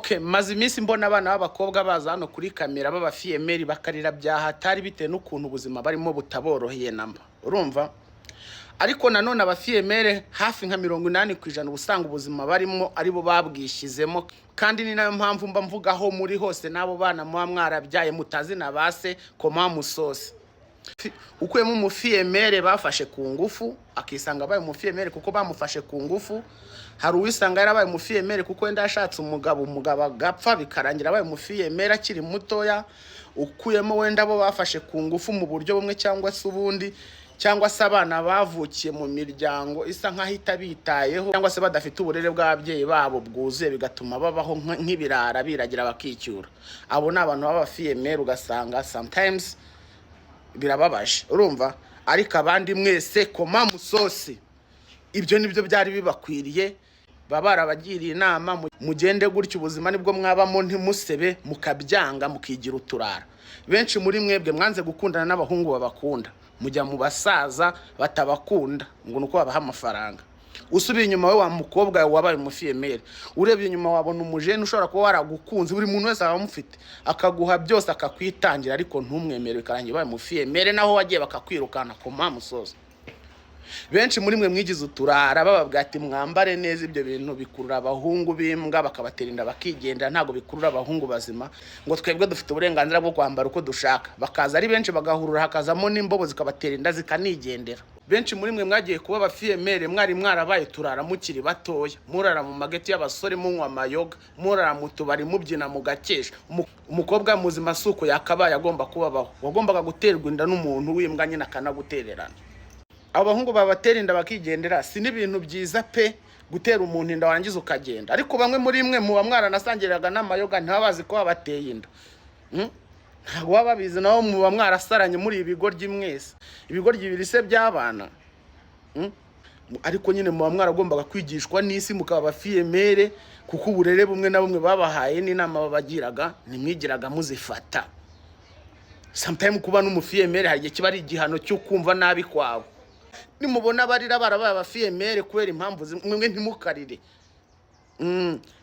Okay, maze iminsi mbona abana b'abakobwa baza hano kuri kamera b'abafiyemeri bakarira bya hatari bitewe n'ukuntu ubuzima barimo butaboroheye namba. Urumva? Ariko nanone abafiyemere hafi nka 80% uba usanga ubuzima barimo aribo babwishyizemo, kandi ni nayo mpamvu mba mvuga aho muri hose n'abo bana muba mwarabyaye mutazi na ba se koma musose. Ukuyemo umufiyemere bafashe ku ngufu akisanga abaye umufiyemere kuko bamufashe ku ngufu. Hari uwisanga yarabaye umufiyemere kuko wenda yashatse umugabo, umugabo agapfa bikarangira abaye umufiyemere akiri mutoya. Ukuyemo wenda abo bafashe ku ngufu mu buryo bumwe cyangwa se ubundi, cyangwa se abana bavukiye mu miryango isa nk'aho itabitayeho, cyangwa se badafite uburere bw'ababyeyi babo bwuzuye, bigatuma babaho nk'ibirara biragira bakicyura. Abo ni abantu b'abafiyemere, ugasanga sometimes birababaje, urumva? Ariko abandi mwese koma musosi, ibyo nibyo byari bibakwiriye. Baba barabagiriye inama, mugende gutyo ubuzima nibwo mwabamo, ntimusebe mukabyanga mukigira uturara. Benshi muri mwebwe mwanze gukundana n'abahungu babakunda, mujya mu basaza batabakunda ngo nuko babaha amafaranga. Usubiye inyuma, we wa mukobwa wabaye umufiyemere, urebye inyuma wabona umujene ushobora kuba waragukunze, buri muntu wese aba amufite, akaguha byose akakwitangira, ariko ntumwemere, bikarangira ubaye umufiyemere, naho wagiye bakakwirukana koma musozo. Benshi muri mwe mwigize uturara, bababwira ati mwambare neza, ibyo bintu bikurura abahungu b'imbwa bakabatera inda bakigendera, ntabwo bikurura abahungu bazima, ngo twebwe dufite uburenganzira bwo kwambara uko dushaka. Bakaza ari benshi bagahurura, hakazamo n'imbobo zikabatera inda zikanigendera. Benshi muri mwe mwagiye kuba abafiyemere mwari mwarabaye turara mukiri batoya, murara mu mageti y'abasore, munywa amayoga, murara mu tubari, mubyina mugakesha. Umukobwa muzima si uko yakabaye agomba kubabaho. Wagombaga guterwa inda n'umuntu w'imbwa nyine akanagutererana. Abo bahungu babatera inda bakigendera, si n'ibintu byiza pe, gutera umuntu inda warangiza ukagenda. Ariko bamwe muri mwe muba mwaranasangiraga n'amayoga, ntibaba bazi ko babateye inda. Ntabwo baba babizi, nabo muba mwarasaranye muri ibigoryi mwese, ibigoryi bibiri se by'abana. Ariko nyine muba mwaragombaga kwigishwa n'isi mukaba abafiyemere, kuko uburere bumwe na bumwe babahaye n'inama babagiraga ntimwigiraga muzifata. Sometimes kuba n'umufiyemere hari igihe kiba ari igihano cyo kumva nabi kwawe. Nimubona barira barabaye abafiyemere kubera impamvu zimwe, mwe ntimukarire.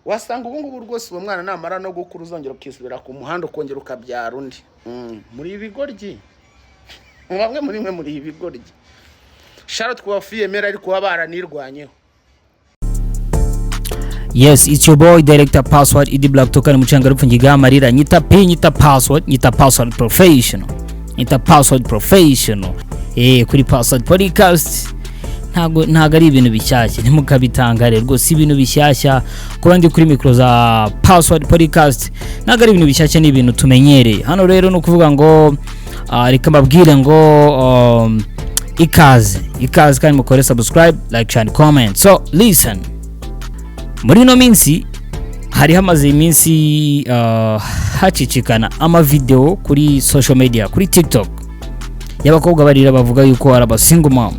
Wasanga ubu ngubu rwose uwo mwana namara no gukura uzongera ukisubira ku muhanda ukongera ukabyara undi. Muri ibigoryi, bamwe muri mwe muri ibigoryi. Shout ku bafiyemere ariko baba baranirwanyeho. Yes, it's your boy Director Password Idi Black Token mucanga ngiga amarira, nyita P, nyita Password, nyita Password Professional, nyita Password Professional. Kuri Password Podcast ntago ari ibintu bishyashya, ntimukabitangare rwose, ibintu bishyashya kuba ndi kuri mikoro za Password Podcast ntago ari ibintu bishyashya, ni ibintu tumenyereye hano. Rero ni ukuvuga ngo reka mbabwire ngo ikaze ikaze, kandi mukore subscribe, like and comment. So listen, muri ino minsi hari hamaze iminsi hacicikana amavideo kuri social media, kuri TikTok, y'abakobwa barira bavuga yuko ari aba single mom.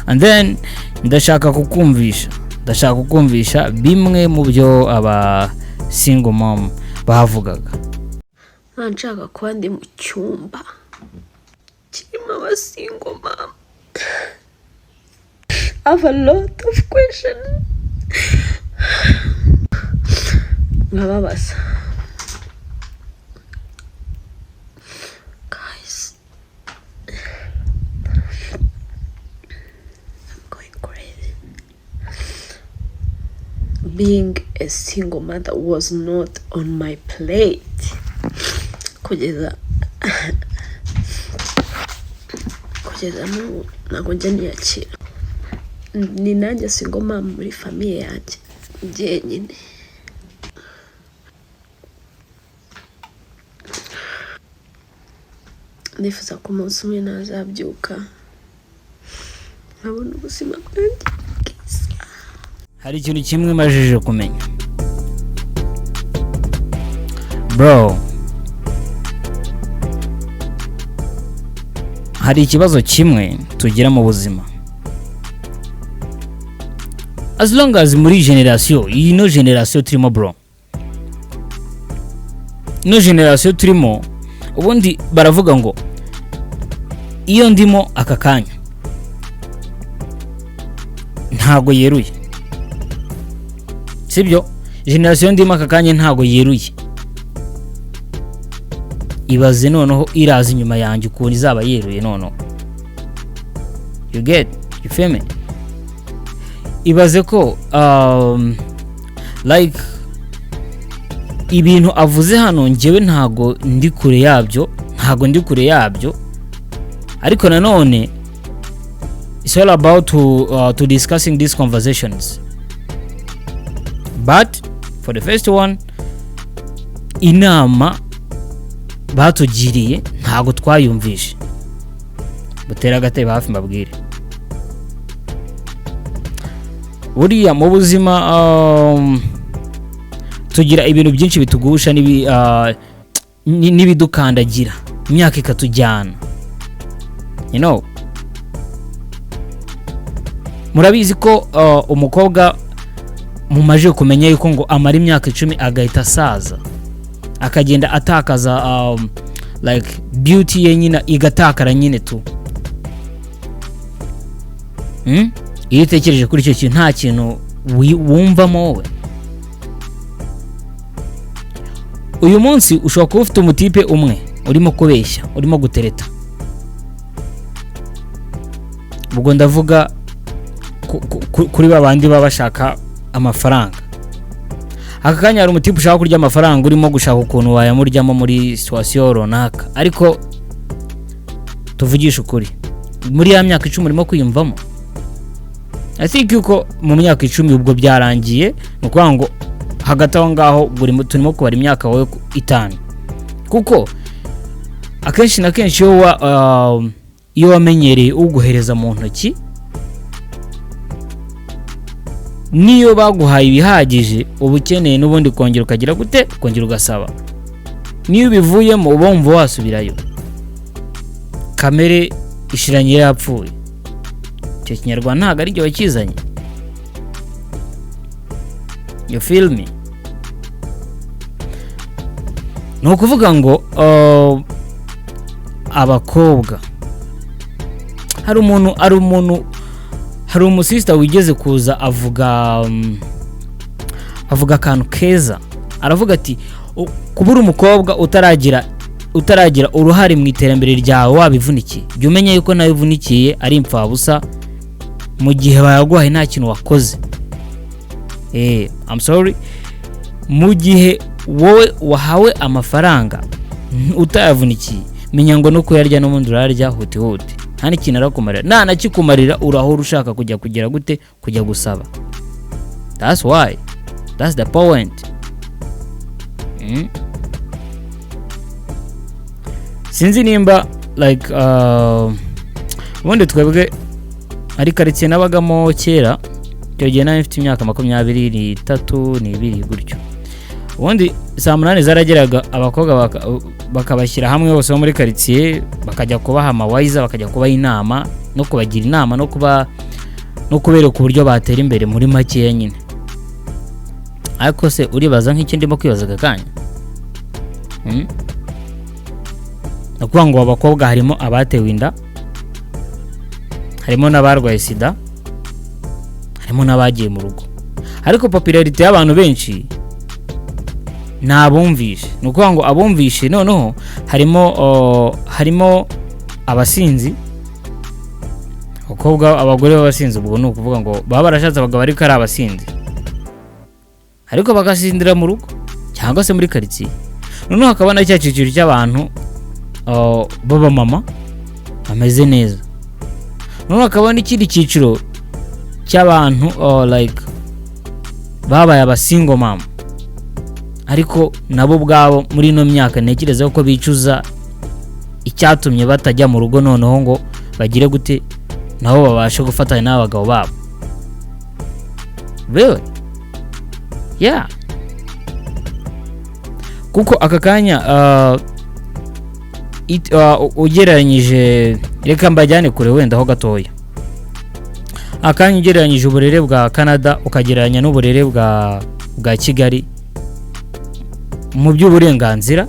And then ndashaka kukumvisha bimwe mu byo aba single mom bavugaga. Nshaka kuba ndi mu cyumba kirimo aba single mom. I have a lot of questions nkababaza. Guys, I'm going crazy. Being a single mother was not on my plate kugeza n'ubu ntabwo njya niyakira. Ni nanjye single mom muri famille yanjye njyenyine. Ndifuza ko umunsi umwe nazabyuka nkabona ubuzima bwanjye bwiza. Hari ikintu kimwe majije kumenya, bro, hari ikibazo kimwe tugira mu buzima. As long as muri generation iyi, no generation turimo, bro, ino generation turimo, ubundi baravuga ngo iyo ndimo aka kanya ntago yeruye, sibyo? Generation ndimo aka kanya ntago yeruye. Ibaze noneho iraza inyuma yanjye ukuntu izaba yeruye noneho. You get? You feel me? Ibaze ko like ibintu avuze hano, njyewe ntago ndi kure yabyo, ntago ndi kure yabyo. Ariko nanone it's all about to discussing these conversations. But for the first one, inama batugiriye ntago twayumvishe. Butera agatebe hafi mbabwire. Buriya mu buzima tugira ibintu byinshi bitugusha n'ibidukandagira, imyaka ikatujyana. Murabizi ko umukobwa mumaje kumenya yuko ngo amara imyaka 10 agahita asaza, akagenda atakaza like beauty ye nyine igatakara nyine tu. Iyo utekereje kuri icyo kintu, nta kintu wumvamo wowe? Uyu munsi ushobora kuba ufite umutipe umwe urimo kubeshya, urimo gutereta. Ubwo ndavuga kuri ba bandi baba bashaka amafaranga. Aka kanya hari umutipe ushaka kurya amafaranga, urimo gushaka ukuntu wayamuryamo muri situation runaka. Ariko tuvugishe ukuri, muri ya myaka 10 urimo kwiyumvamo? I think yuko mu myaka 10 ubwo byarangiye. Ni ukuvuga ngo hagati aho ngaho turimo kubara imyaka wowe 5, kuko akenshi na kenshi iyo wamenyereye uguhereza mu ntoki, niyo baguhaye ibihagije uba ukeneye n'ubundi kongera ukagira gute, kongera ugasaba. Niyo ubivuyemo uba wumva wasubirayo. Kamere ishiranye yapfuye. Icyo kinyarwanda ntabwo ari cyo wakizanye. You feel me? Ni ukuvuga ngo abakobwa, hari umuntu, hari umuntu, hari umusista wigeze kuza avuga akantu keza. Aravuga ati kubura umukobwa utaragira uruhare mu iterambere ryawe wabivunikiye, jya umenya yuko nawe uvunikiye ari imfabusa mu gihe bayaguhaye nta kintu wakoze. I'm sorry. Mu gihe wowe wahawe amafaranga utayavunikiye, menya ngo no kuyarya n'ubundi urarya huti huti, nta n'ikintu arakumarira. Nta nakikumarira, urahora ushaka kujya kugira gute, kujya gusaba. That's why, that's the point. Sinzi nimba ubundi twebwe ari karitsiye nabagamo kera, icyo gihe nari mfite imyaka 23 n'ibiri gutyo. Ubundi saa 8 zarageraga, abakobwa bakabashyira hamwe bose bo muri karitsiye, bakajya kubaha amawayiza, bakajya kubaha inama no kubagira inama no kubereka uburyo batera imbere muri makeya nyine. Ariko se uribaza nk'iki ndimo kwibaza aka kanya? Ni ukuvuga ngo abakobwa harimo abatewe inda, harimo n'abarwaye sida, harimo n'abagiye mu rugo. Ariko popularité y'abantu benshi ni abumvishe. Ni ukuvuga ngo abumvishe noneho harimo abasinzi, abakobwa, abagore b'abasinzi. Ubwo ni ukuvuga ngo baba barashatse abagabo ariko ari abasinzi, ariko bagasindira mu rugo cyangwa se muri karitsiye. Noneho hakaba na cya cyiciro cy'abantu b'abamama bameze neza. Noneho hakaba n'ikindi cyiciro cy'abantu babaye abasingle mama, ariko nabo ubwabo muri ino myaka ntekereza ko bicuza icyatumye batajya mu rugo noneho ngo bagire gute, nabo babashe gufatanya n'abagabo babo. Really? Yeah. Kuko aka kanya ugereranyije, reka mbajyane kure wenda ho gatoya. Akanya ugereranyije uburere bwa Canada ukagereranya n'uburere bwa Kigali mu by'uburenganzira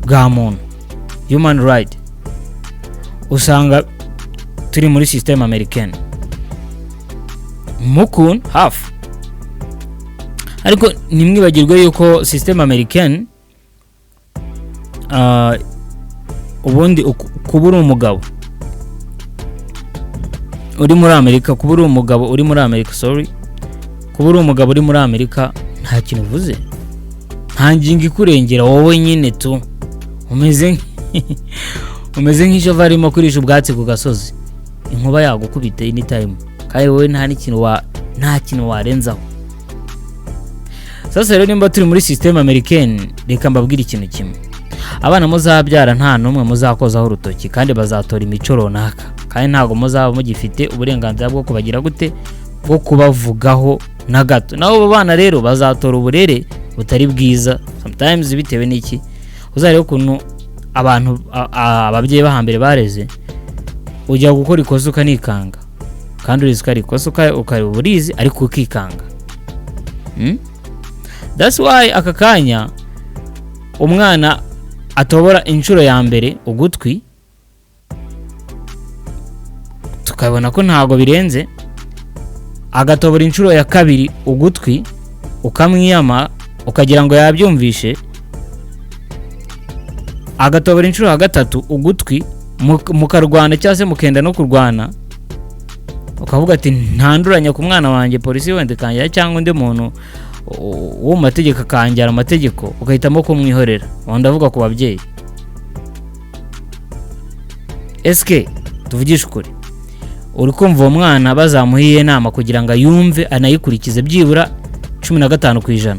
bwa muntu, human right, usanga turi muri system americaine mukun hafi. Ariko ntimwibagirwe yuko system American, ubundi kuba uri umugabo uri muri Amerika, kuba uri umugabo uri muri Amerika, sorry, kuba uri umugabo uri muri Amerika nta kintu uvuze, nta ngingo ikurengera. Wowe nyine tu umeze nk'ishovu arimo kurisha ubwatsi ku gasozi, inkuba yagukubita anytime, kandi wowe nta kintu warenzaho. Sasa rero, nimba turi muri system American, reka mbabwire ikintu kimwe: abana muzabyara nta n'umwe muzakozaho urutoki, kandi bazatora imico runaka, kandi ntabwo muzaba mugifite uburenganzira bwo kubagira gute, bwo kubavugaho na gato. Nabo abo bana rero bazatora uburere butari bwiza sometimes. Bitewe n'iki? Uzarebe ukuntu abantu ababyeyi bo hambere bareze. Ujya gukora ikosa ukanikanga, kandi urizi ko ari ikosa, ukaba urizi ariko ukikanga. That's why aka kanya umwana atobora inshuro ya mbere ugutwi, tukabona ko ntabwo birenze, agatobora inshuro ya kabiri ugutwi, ukamwiyama, ukagira ngo yabyumvishe, agatobora inshuro ya gatatu ugutwi, mukarwana cyangwa se mukenda no kurwana, ukavuga ati: "Ntanduranya ku mwana wanjye, polisi wenda ikangira cyangwa undi muntu wo mu mategeko akangira amategeko", ugahitamo kumwihorera. Aho ndavuga ku babyeyi. Esike tuvugishe ukuri, uri kumva uwo mwana bazamuha iyihe nama kugira ngo ayumve, anayikurikize byibura 15%?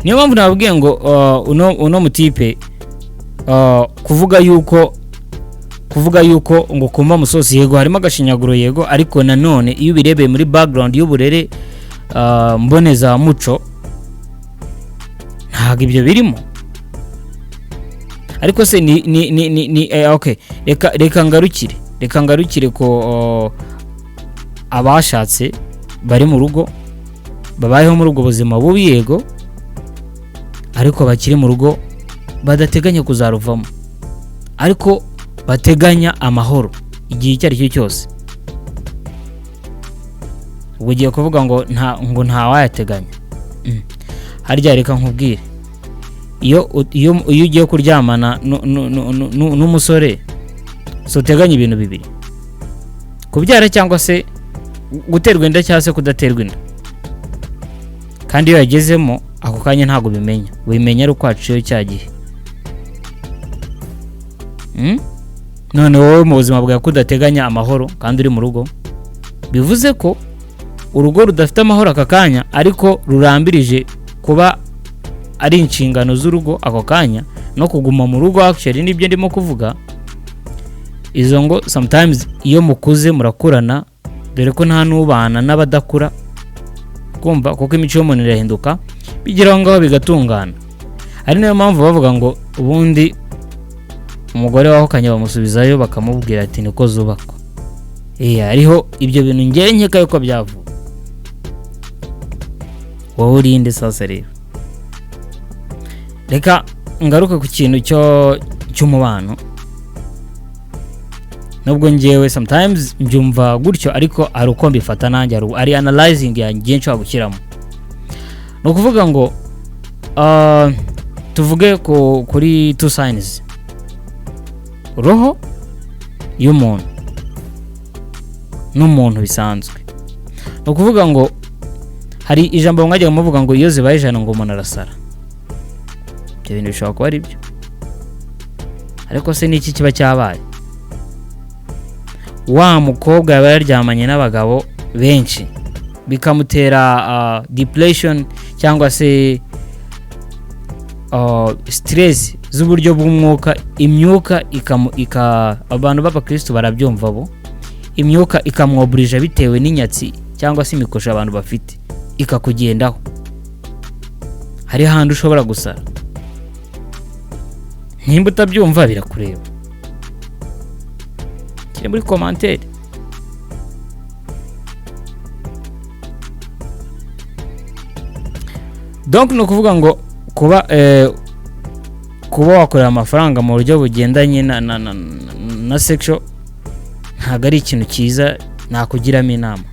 Niyo mpamvu nababwiye ngo uno mutipe kuvuga yuko ngo kumva musozi, yego harimo agashinyaguro, yego, ariko nanone iyo ubirebeye muri background y'uburere mbonezamuco, ntabwo ibyo birimo. Ariko se ni okay, reka ngarukire ko abashatse bari mu rugo, babayeho muri ubwo buzima bubi, yego, ariko bakiri mu rugo, badateganya kuzaruvamo, ariko bateganya amahoro igihe icyo ari cyo cyose. Ubwo ugiye kuvuga ngo ntawayateganya. Harya reka nkubwire, iyo ugiye kuryamana n'umusore, si uteganya ibintu bibiri: kubyara cyangwa se guterwa inda cyangwa se kudaterwa inda? Kandi iyo yagezemo ako kanya ntabwo ubimenya, ubimenya ari uko haciyeho cya gihe. None wowe mu buzima bwawe ko udateganya amahoro kandi uri mu rugo, bivuze ko urugo rudafite amahoro aka kanya, ariko rurambirije kuba ari inshingano z'urugo ako kanya no kuguma mu rugo. Actually nibyo ndimo kuvuga. Izo ngo sometimes iyo mukuze murakurana, dore ko nta n'ubana n'abadakura, kumva, kuko imico y'umuntu irahinduka, bigera aho ngaho bigatungana. Ari nayo mpamvu bavuga ngo ubundi umugore wahukanye bamusubizayo, bakamubwira ati: "Niko zubakwa." Hariho ibyo bintu ngewe nkeka yuko byavuye. Wowe urinde. Sasa rero reka ngaruke ku kintu cyo cy'umubano. Nubwo ngewe sometimes mbyumva gutyo, ariko hari uko mbifata nanjye, ari analyzing yanjye nshobora gushyiramo. Ni ukuvuga ngo tuvuge kuri two signs, roho y'umuntu n'umuntu bisanzwe. Ni ukuvuga ngo hari ijambo mwajyaga muvuga ngo iyo zibaye 100 ngo umuntu arasara. Ibyo bintu bishobora kuba ari byo, ariko se niki kiba cyabaye? Wa mukobwa yaba yaryamanye n'abagabo benshi, bikamutera depression cyangwa se stress z'uburyo bw'umwuka, imyuka abantu b'abakristo barabyumva bo, imyuka ikamwoburija bitewe n'inyatsi cyangwa se imikosho abantu bafite, ikakugendaho. Hari handi ushobora gusara. Nimba utabyumva birakureba, kiri muri commentaire. Donc ni ukuvuga ngo kuba wakorera amafaranga mu buryo bugendanye na sexual ntabwo ari ikintu cyiza. Nakugiramo inama.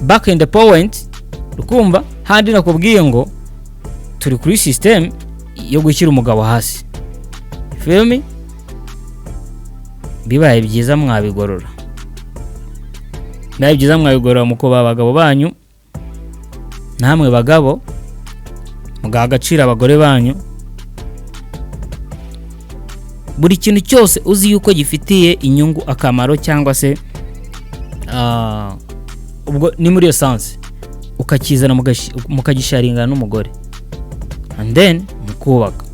Back in the point, ukumva handi nakubwiye ngo turi kuri system yo gushyira umugabo hasi. Feel me? Bibaye byiza mwabigorora, bibaye byiza mwabigorora mukubaha abagabo banyu, namwe bagabo mugaha agaciro abagore banyu. Buri kintu cyose uzi yuko gifitiye inyungu, akamaro, cyangwa se ubwo ni muri iyo sense, ukakizana mukagisharingana n'umugore, and then mukubaka.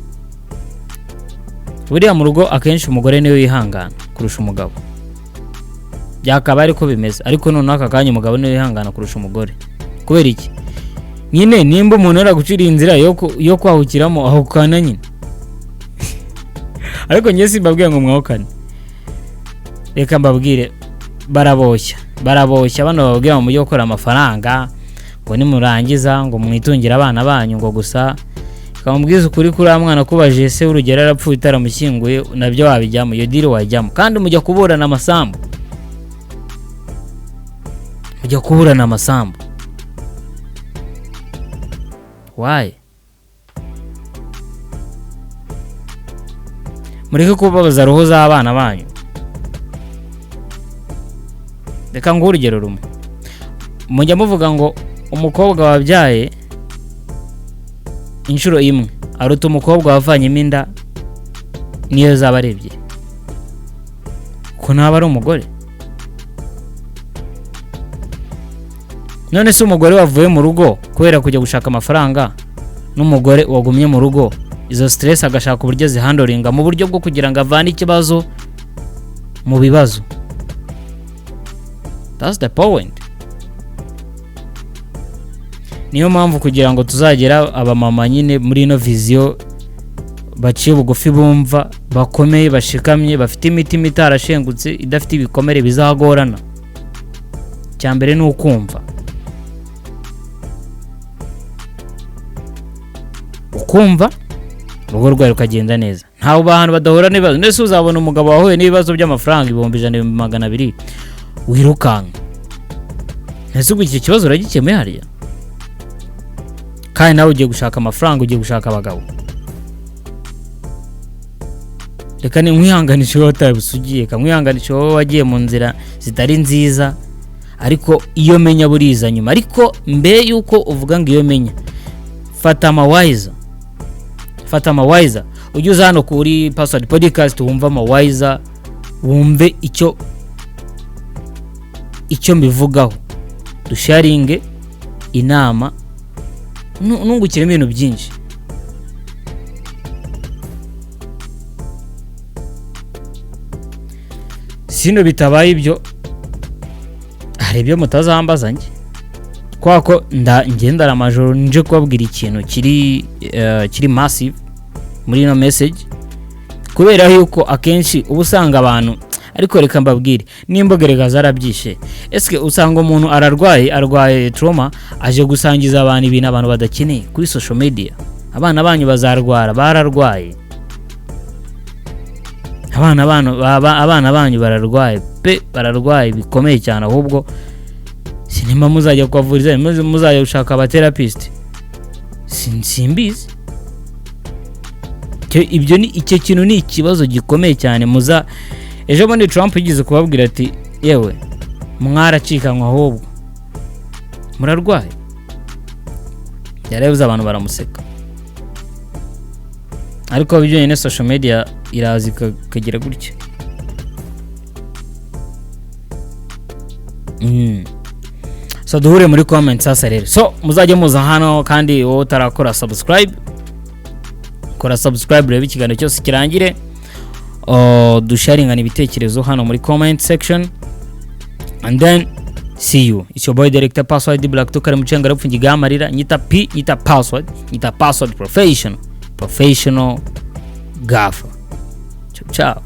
Buriya mu rugo akenshi umugore niwe wihangana kurusha umugabo, byakaba ariko bimeze, ariko noneho aka kanya umugabo niwe wihangana kurusha umugore. Kubera iki? Nyine nimba umuntu yaraguciriye inzira yo kwahukiramo, ahukana nyine. Ariko njye simbabwiye ngo mwahukane, reka mbabwire, baraboshya, baraboshya bano bababwira ngo mujye gukora amafaranga, ngo nimurangiza ngo mwitungire abana banyu ngo gusa. Kamubwiza ukuri, kuri uriya mwana kubajije se urugero yarapfuye utaramushyinguye, nabyo wabijyamo, iyo deal wajyamo, kandi mujya kuburana amasambu, mujya kuburana amasambu. Why? Mureke kubabaza roho z'abana banyu. Reka nguhe urugero rumwe. Mujya muvuga ngo umukobwa wabyaye inshuro imwe aruta umukobwa wavanyemo inda niyo zaba ari ebyiri, ko ntaba ari umugore. None se umugore wavuye mu rugo kubera kujya gushaka amafaranga n'umugore wagumye mu rugo, izo stress agashaka uburyo zihandoringa mu buryo bwo kugira ngo avane ikibazo mu bibazo, that's the point. Niyo mpamvu kugira ngo tuzagera abamama nyine muri ino vision baciye bugufi, bumva bakomeye, bashikamye, bafite imitima itarashengutse, idafite ibikomere, bizagorana. Icya mbere ni ukumva, ukumva urugo rwawe rukagenda neza. Ntawe bantu badahura n'ibibazo. Ndetse uzabona umugabo wahuye n'ibibazo by'amafaranga 100,000, 200,000, wirukanka. Ese ubwo icyo kibazo uragikemuye hariya? Kandi nawe ugiye gushaka amafaranga, ugiye gushaka abagabo. Reka ni nkwihanganishe wowe utabusugiye, reka nkwihanganishe wowe wagiye mu nzira zitari nziza. Ariko iyo menya buriza nyuma. Ariko mbere yuko uvuga ngo iyo menya, fata amawayiza, fata amawayiza, ujye uza hano kuri Password Podcast wumve amawayiza, wumve icyo mbivugaho, dusharinge inama, nungukiremo ibintu byinshi. Sino bitabaye ibyo, hari ibyo mutazambaza njye, kubera ko ngendara amajoro nje kubabwira ikintu kiri massive muri ino message, kubera yuko akenshi uba usanga abantu. Ariko reka mbabwire, nimba gerega zarabyishe, eske usanga umuntu ararwaye, arwaye trauma, aje gusangiza abantu ibintu abantu badakeneye kuri social media? Abana banyu bazarwara, bararwaye. Abana banyu bararwaye pe, bararwaye bikomeye cyane. Ahubwo sinema muzajya kubavuriza, muzajya gushaka abatherapist, simbizi. Ibyo ni icyo kintu, ni ikibazo gikomeye cyane. Muza ejo bundi Trump yigeze kubabwira ati yewe mwaracikanwe, ahubwo murarwaye. Yarabuze abantu baramuseka, ariko byonyine social media iraza ikagira gutya. So duhure muri comment sasa rero. So muzajye muza hano, kandi wowe utarakora subscribe, kora subscribe, reba ikiganiro cyose kirangire. Dusharingana ibitekerezo hano muri comment section, and then see you. It's your boy Director Password Black Tukari mucenga rupfu ngigamarira, nyita P, nyita Password, nyita Password Professional, professional gafa. Ciao ciao.